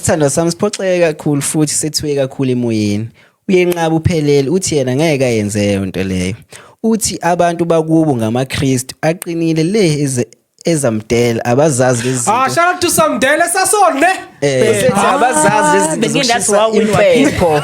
Isithandwa sami siphoxeke kakhulu futhi sethuke kakhulu emoyeni. Uyenqaba uphelele, uthi yena ngeke ayenze leyo nto leyo. Uthi abantu bakubo ngamaKristu aqinile le ezamdela, abazazi lezi Ah, zinto. shout out to Samdele Sasol ne. Sethi abazazi lezi zinto Bengike ndathi zokushisa wawina. impepho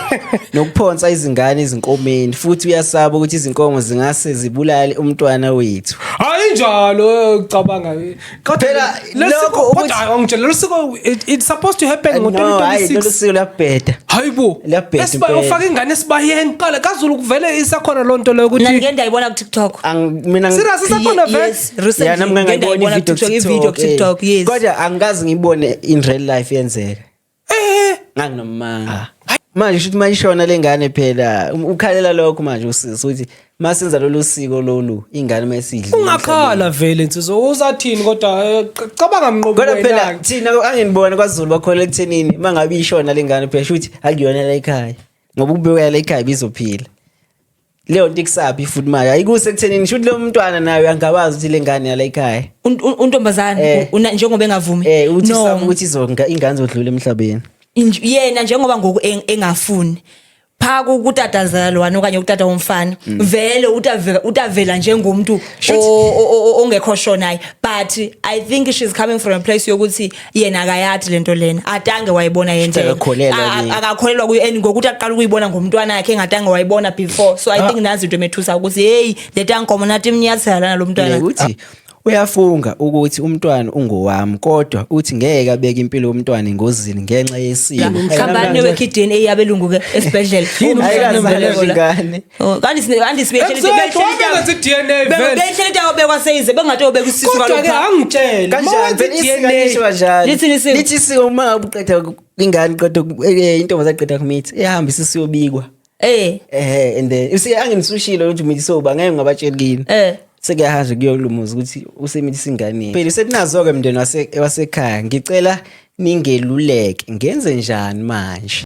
nokuphonsa izingane ezinkomeni, futhi uyasaba ukuthi izinkomo zingase zibulale umntwana wethu. Hayi, njalo cabanga. Kodwa Phela, lesiko lokho kodwa angitshela losiko it's supposed to happen ngo No, hayi, lolu 2026. siko luyabheda. Hayibo. Liyabheda Esiba impela. ufaka ingane esibayeni. Qala kaZulu kuvele isakhona lonto leyo Mina ukuthi ngike ndayibona ku-TikTok. Mina Serious, isakhona vele? Yes, recently Yeah, nami ngake ngike ngayibona ndayibona i-video ku-TikTok, i-video ku-TikTok, ku-TikTok, yes. Kodwa angikaze ngiyibone in real life yenzeka. Nganginomanga. Manje shuthi mayishona lengane phela, ukhalela lokho manje usisi ukuthi masenza lolu siko lolu, ingane mayisidla. Ungakhala vele, nsizwa, uzathini? Kodwa cabanga mnqobi Kodwa phela wena. thina anginibona kwaZulu bakholela ekuthenini mangabe ishona lengane phela shuthi akuyona la ekhaya, ngoba ukubeka la ekhaya bizophila leyo nto ikusaphi futhi manje ayikuse ekuthenini shuthi lo mntwana naye uyangabazi ukuthi lengane yala ekhaya. Untombazane njengoba engavumi. Uthi No. usaba ukuthi ingane izodlula emhlabeni. Yena njengoba ngoku engafuni pha kutatazalwane okanye utata womfana, vele utavela njengomuntu ongekho sure naye, but I think she's coming from a place yokuthi yena akayathi lento lena, atange wayibona yenzeka. Akakholelwa kuyo. Akakholelwa kuyo, and ngokuthi aqala ukuyibona ngomntwana wakhe engatange wayibona before, so I think nazi into emethusa ukuthi hey, leta nkomo nathi imnyathela lana lo mntwana. Uthi uyafunga ukuthi umntwana ungowami, kodwa uthi ngeke abeke impilo yomntwana engozini ngenxa yesimo. Khambani niyokho i-DNA yabelungu ke esibhedlela. Ayikazalwa ingane. Oh, kanti kanti Exactly, wabengenza i-DNA vele. Behleli bekwa seyize bengathi obeka isisu. Kodwa ke angitshele, Kanjani phela isiko? DNA Lisho kanjani? Lithini isiko? Lithi isiko uma ngabe uqeda ingane, qeda intombazane qeda kumithi, ihamba isisu yobikwa. And then usi anginisushilo ukuthi umithi soba ngeke ngabatsheli kini. Sekuyahanjwa kuyolumuza ukuthi usemithisa ingane. Phela setinazo ke mndeni wasekhaya, ngicela ningeluleke ngenze njani manje?